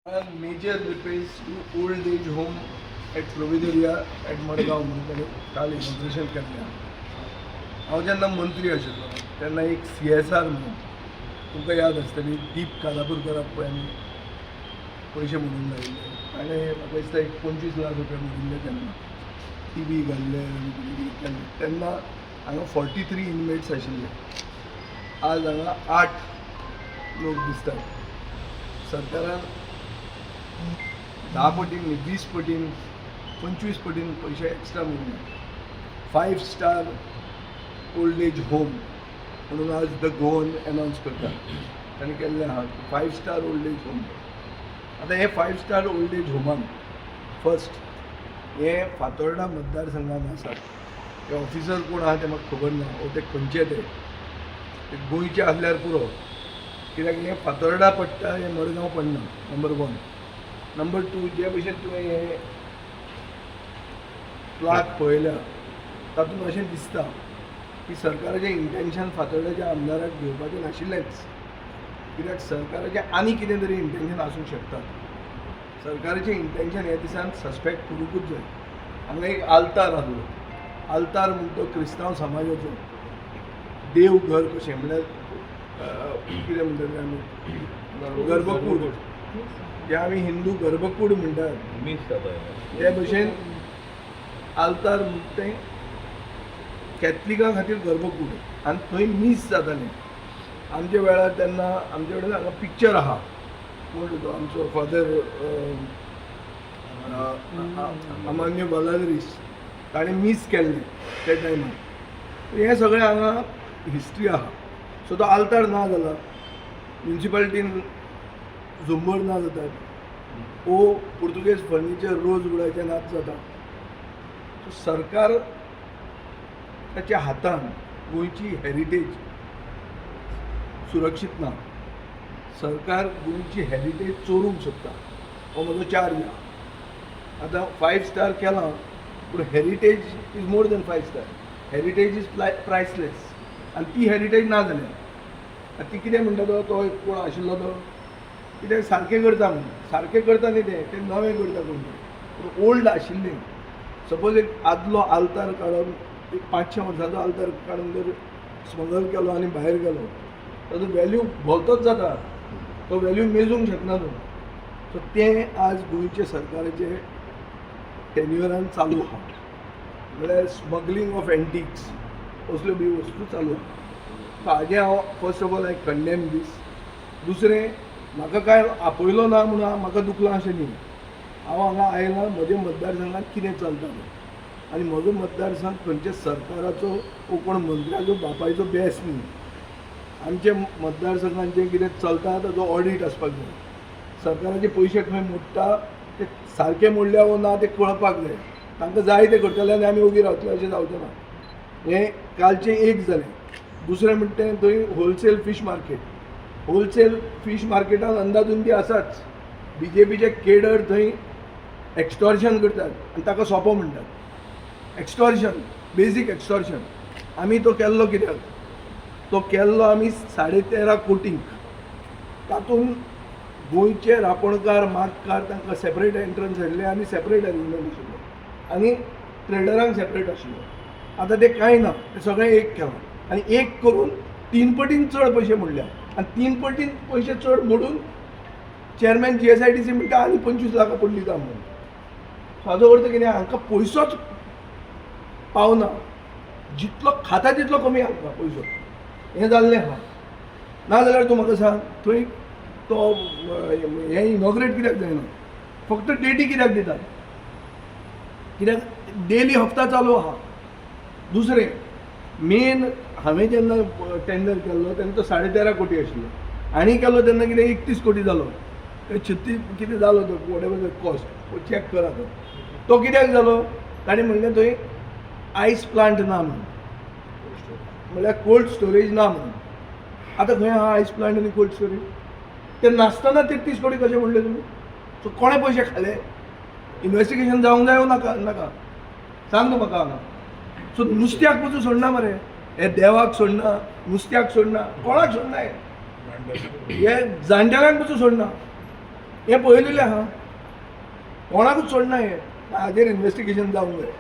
Major repairs to old age home at Providoria at Madgaon म्हणून ताणें काल inauguration केल्लें आहा. हांव जेन्ना मंत्री आशिल्लो तेन्ना एक सीएसआर म्हणून तुमकां याद आसतली, दीप कालापूरकराक पळय आमी पयशे म्हणून लायिल्ले. ताणें म्हाका दिसता एक 25 लाख रुपया म्हणिल्ले. तेन्ना टीवी घाल्ले आनी कितें कितें केल्लें. तेन्ना हांगा 43 इनमेट्स आशिल्ले. आज हांगा आठ लोक दिसतात. सरकारान 10 पटीन न्ही, 20 पटीन, 25 पटीन पयशे एक्स्ट्रा मोडले. Five star old age home म्हणून आज the Goan announce करता. ताणें केल्लें आहा five star old age home. आतां हे फायव स्टार ओल्ड एज होमान फर्स्ट हे फातोर्डा मतदारसंघान आसा. ते ऑफिसर कोण आहा ते म्हाका खबर ना ओ ते खंयचे, ते ते गोंयचे आसल्यार पुरो, कित्याक हें फातोर्डा पडटा, हें मडगांव पडना, नंबर वन. नंबर टू, जे भशेन तुवें हें प्लाक पळयल्या, तातूंत अशें दिसता की सरकाराचें इंटेन्शन फातोर्ड्याच्या आमदाराक घेवपाचें नाशिल्लेंच, कित्याक सरकाराचें आनी कितें तरी इंटेन्शन आसूंक शकता. सरकाराचें इंटेन्शन ह्या दिसान सस्पेक्ट करूंकूच जाय. हांगा एक आल्तार आसलो. आल्तार म्हण तो क्रिस्तांव समाजाचो देवघर कशें, म्हणल्यार कितें म्हणटा ते आमी, गर्भकूड, जे आमी हिंदू गर्भकूड म्हणटात, मीस जाता. ते भशेन आल्तार म्हणटा तें कॅथलिकां खातीर गर्भकूड आनी थंय मीस जातालें आमच्या वेळार. तेन्ना आमच्या वेळार हांगा पिक्चर आहा. कोण तो आमचो फादर अमान्य बालाद्रीस, ताणें मीस केल्लें त्या टायमार. हें सगळें हांगा हिस्ट्री आहा. सो तो आल्तार ना जाला, म्युनिसिपालिटीन झुंबर ना जातात ओ पुर्तुगेज फर्निचर रोज गुडाचें नाच जाता. सो सरकार ताच्या हातान गोंयची हेरिटेज सुरक्षीत ना. सरकार गोंयची हेरिटेज चोरूंक सोदता, हो म्हजो चार्ज आहा. आतां फायव स्टार केलां, पूण heritage is more than five star. Heritage is priceless आनी ती हेरिटेज ना जाल्या. आनी ती कितें म्हणटा, तो तो एक कोण आशिल्लो, तो कितें सारकें करता म्हणून सारकें करता न्ही, तें तें नवें करता कोण तरी. पूण ओल्ड आशिल्लें, सपोज एक आदलो आल्तार काडून, एक 500 वर्सांचो आल्तार काडून जर स्मगल केलो आनी भायर गेलो, ताजो व्हॅल्यू भोंवतोच जाता. तो व्हॅल्यू मेजूंक शकना तूं. सो तें आज गोंयचे सरकाराचे टेन्युअरान चालू आहा, म्हणल्यार स्मगलींग ऑफ एंटिक्स असल्यो बी वस्तू चालू आहा. सो हाजें हांव first of all I condemn this. दुसरें, म्हाका कांय आपयलो ना म्हणून म्हाका दुखलां अशें न्ही. हांव हांगा आयलां म्हज्या मतदारसंघात कितें चलता तें आनी म्हजो मतदारसंघ खंयच्या सरकाराचो वो कोण मंत्र्याचो बापायचो बेस न्ही. आमच्या मतदारसंघात जें कितें चलता ताजो ऑडीट आसपाक जाय. सरकाराचे पयशे खंय मोडटा ते सारके मोडल्या वो ना ते कळपाक जाय. तांकां जाय ते करतले आनी आमी ओगी रावतले अशें जावचें ना. हें कालचें एक जालें. दुसरें म्हणटा तें थंय wholesale fish market. Wholesale fish मार्केटान अंदाधुंदी आसाच. बीजेपीचे केडर थंय एक्स्टॉर्शन करतात आनी ताका सोंपो म्हणटात. Extortion, basic extortion. आमी तो केल्लो कित्याक? तो केल्लो आमी 13.5 कोटींक. तातूंत गोंयचे रापणकार, मातकार तांकां सेपरेट एंट्रन्स आशिल्लें आनी सेपरेट अरेंजमेंट आशिल्लो आनी ट्रेडरांक सेपरेट आशिल्लो. आतां तें कांय ना, तें सगळें एक केलां आनी एक करून 3 पटीन चड पयशे मोडल्या. आनी 3 पटीन पयशे चड मोडून चेअरमॅन जीएसआयडीसी म्हणटा आनी 25 लाखां पडली जा म्हणून. सो हाजो अर्थ कितें? हांकां पयसोच पावना. जितलो खाता तितलो कमी हांकां पयसो. हें जाल्लें आहा. नाजाल्यार तूं म्हाका सांग, थंय तो हें इनॉग्रेट कित्याक जायना? फक्त डेटी कित्याक दितात? कित्याक डेली हप्ता चालू आहा. दुसरें मेन, हांवें जेन्ना टेंडर केल्लो तेन्ना तो 13.5 कोटी आशिल्लो आनी केलो तेन्ना कितें 31 कोटी जालो काय 36 कितें जालो तो, what ever the cost, check करा. तो तो कित्याक जालो? ताणें म्हणलें थंय आयस प्लांट ना म्हणून, म्हणल्यार कोल्ड स्टोरेज ना म्हणून. आतां खंय आहा आयस प्लांट आनी कोल्ड स्टोरेज? ते नासतना 33 कोटी कशें म्हणले तुमी? सो कोणें पयशे खाले? इन्वेस्टिगेशन जावंक जाय नाका? नाका, सांग तूं म्हाका हांगा. सो नुस्त्याक पसून सोडना मरे हे. देवाक सोडना, नुस्त्याक सोडना, कोणाक सोडना हे. हे जाणटेल्यांक पसून सोडना. हें पळयलेलें आहा, कोणाकूच सोडना हें. हाजेर इन्वेस्टिगेशन जावंक जाय.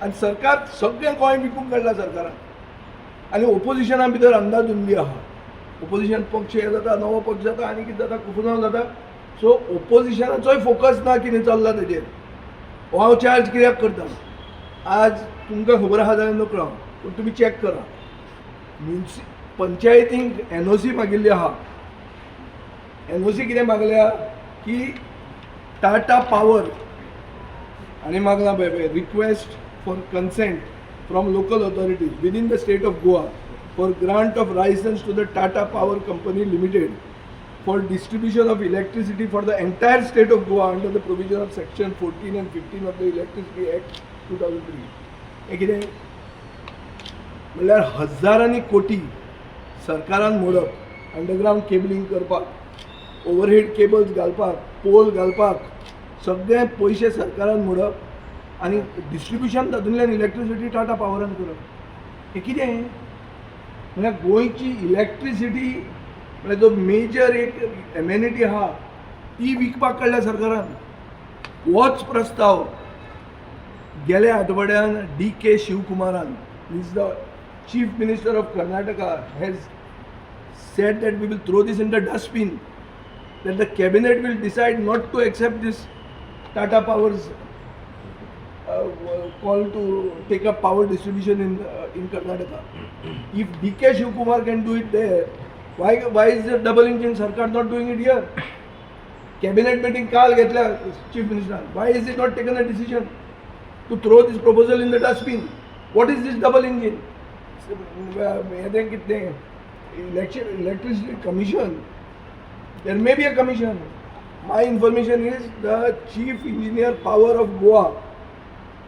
आनी सरकार सगळें गोंय विकूंक काडलां सरकारान. आनी ओपोजिशना भितर अंदाधुंदी आहा. ओपोजिशन पक्ष हे जाता, नवो पक्ष जाता आनी कितें जाता, कुफुसांव जाता. सो ओपोजिशनाचोय फोकस ना कितें चल्लां तेजेर. हो हांव चार्ज कित्याक करता, आज तुमकां खबर आहा जाल्यार नकळो हांव, पूण तुमी चॅक करा. पंचायतींक एनओसी मागिल्ली आहा. एनओसी कितें मागल्या की टाटा पावर आनी मागलां पळय पळय, request for consent from local authorities within the state of Goa for grant of licence to the Tata Power Company Limited for distribution of electricity for the entire state of Goa under the provision of section 14 and 15 of the Electricity Act 2003. हें कितें म्हणल्यार हजारांनी कोटी सरकारान मोडप, underground cabling करपाक, overhead cables घालपाक, poll घालपाक, सगळे पयशे सरकारान मोडप आनी डिस्ट्रिब्युशन तातूंतल्यान इलेक्ट्रिसिटी टाटा पावरान करप. हें कितें म्हळ्यार गोंयची इलेक्ट्रिसिटी म्हळ्यार जो मेजर एक एमेनिटी आहा ती विकपाक काडल्या सरकारान. होच प्रस्ताव गेल्या आठवड्यान डी के शिवकुमारान, is the Chief Minister of Karnataka, has said that we will throw this in the dustbin, that the cabinet will decide not to accept this Tata Power's call to take up power distribution in Karnataka. If DK Shivakumar can do it there, why is the double engine Sarkar not doing it here? Cabinet meeting काल घेतल्या Chief Minister. Why is it not taken a decision to throw this proposal in the dustbin? What is this double engine? हें तें कितें election electricity commission, there may be a commission. My information is the Chief Engineer Power of Goa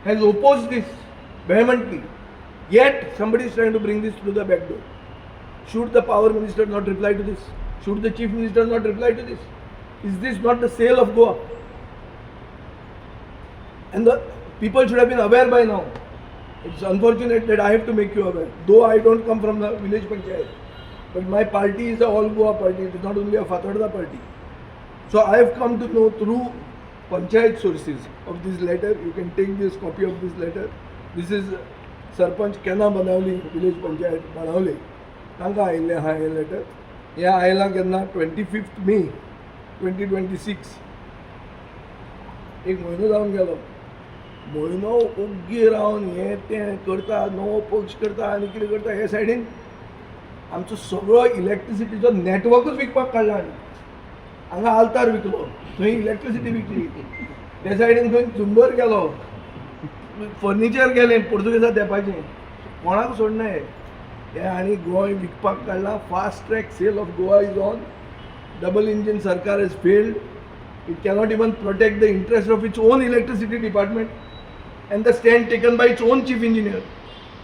has opposed this vehemently. Yet somebody is trying to bring this through the back door. Should the power minister not reply to this? Should the chief minister not reply to this? Is this not the sale of Goa? And the people should have been aware by now. It's unfortunate that I have to make you aware, though I don't come from the village panchayat. But my party is a all Goa party, it is not only a Fatorda party. So I have come to know through panchayat sources of this letter. You can take this copy of this letter. This is Sarpanch Kena Banavali, village panchayat Banavali. तांकां आयिल्लें आहा हें letter. हें आयलां केन्ना? 25 May 2026. एक म्हयनो जावन गेलो. म्हयनो ओग्गी रावन हें तें करता, नवो पक्ष करता आनी कितें करता. हे सायडीन आमचो सगळो इलेक्ट्रिसिटीचो नेटवर्कूच विकपाक काडला. आनी हांगा आल्तार विकलो, थंय इलेक्ट्रिसिटी विकली, त्या सायडीन खंय झुंबर गेलो, फर्निचर गेलें पोर्तुगेजा तेंपाचें. कोणाक सोडना हें. हें आनी गोंय विकपाक काडलां. Fast track sale of Goa is on. Double engine Sarkar has failed. It cannot even protect the interest of its own electricity department and the stand taken by its own chief engineer.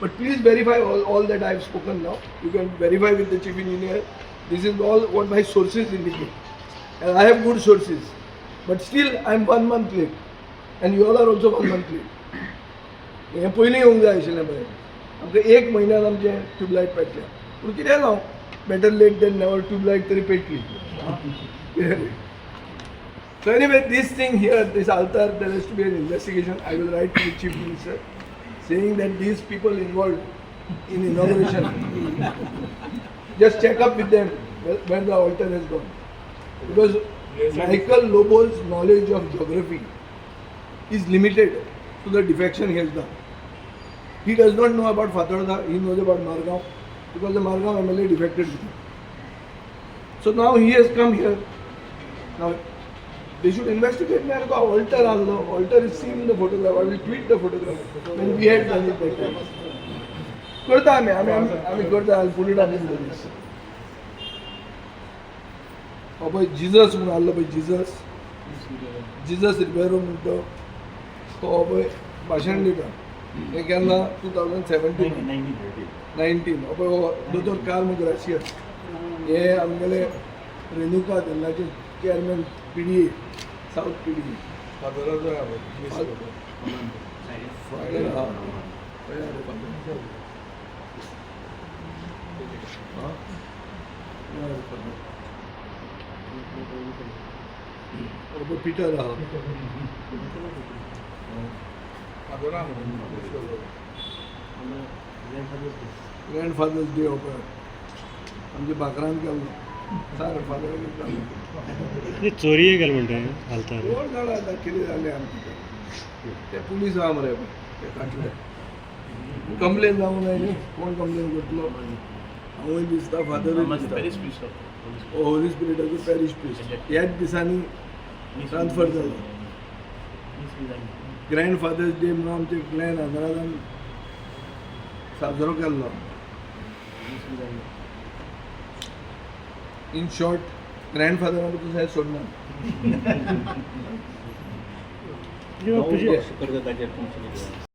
But please verify all that I have spoken now. You can verify with the chief engineer. This is all what my sources indicate. And I have good sources. But still, I am one month late. And you all are also one month late. हें पयलीं येवंक जाय आशिल्लें पळय. आमकां एक म्हयन्यान आमचें ट्युबलायट पेटलें. पूण कितें जावं, better late than never, tubelight तरी पेटली. So anyway, this thing here, this altar, there has to be an investigation. I will write to the Chief Minister saying that these people involved in inauguration, just check up with them where the altar has gone. Because Michael Lobo's knowledge of geography is limited to the defection he has done. He does not know about Fatorda, he knows about Margao because the Margao MLA defected with him. So now he has come here. Now they should investigate me. Altar आसलो, altar is seen in the photograph. I will tweet the photograph when we had done it that time. करता आमी आमी आमी आमी करता. I'll put it up in the this. हो पळय Jesus म्हणून आहलो पळय, जिजस, जिजस रिबेरो म्हणटा तो पळय भाशण दिता. हें केन्ना? 2017, 19. हो पळय हो दोतोर कार्म ग्रासियस. हे आमगेले रेणुका तेन्नाचे chairman PDA, south PDA. फादराचो आहा. फादर आहा. खंय आहा रे फादर? आं? खंय आहा रे फादर? हो पिटर आहा. फादर आहा मरे. ग्रँड फादर्स डे हो पळय आमच्या बाकरान केल्लो सार फादरान केल्लो. ते चोरये गेले म्हणटा घालता. कोण जाणा आतां कितें जालें आमचें तें. ते पुलीस आहा मरे पळय ते काडले. कंप्लेन जावंक जाय न्ही, कोण कंप्लेन करतलो? हांवूय दिसता, फादरूय दिसता. होली स्पिरिटाचो पॅरीश प्रिस्ट ह्याच दिसांनी ट्रान्सफर जालो. ग्रँड फादर्स डे म्हणून आमचे ग्लॅन आंध्रान साजरो केल्लो. इन शॉर्ट, ग्रँड फादरान तुजें सोडना. तुजी करता ताचेर तुमची.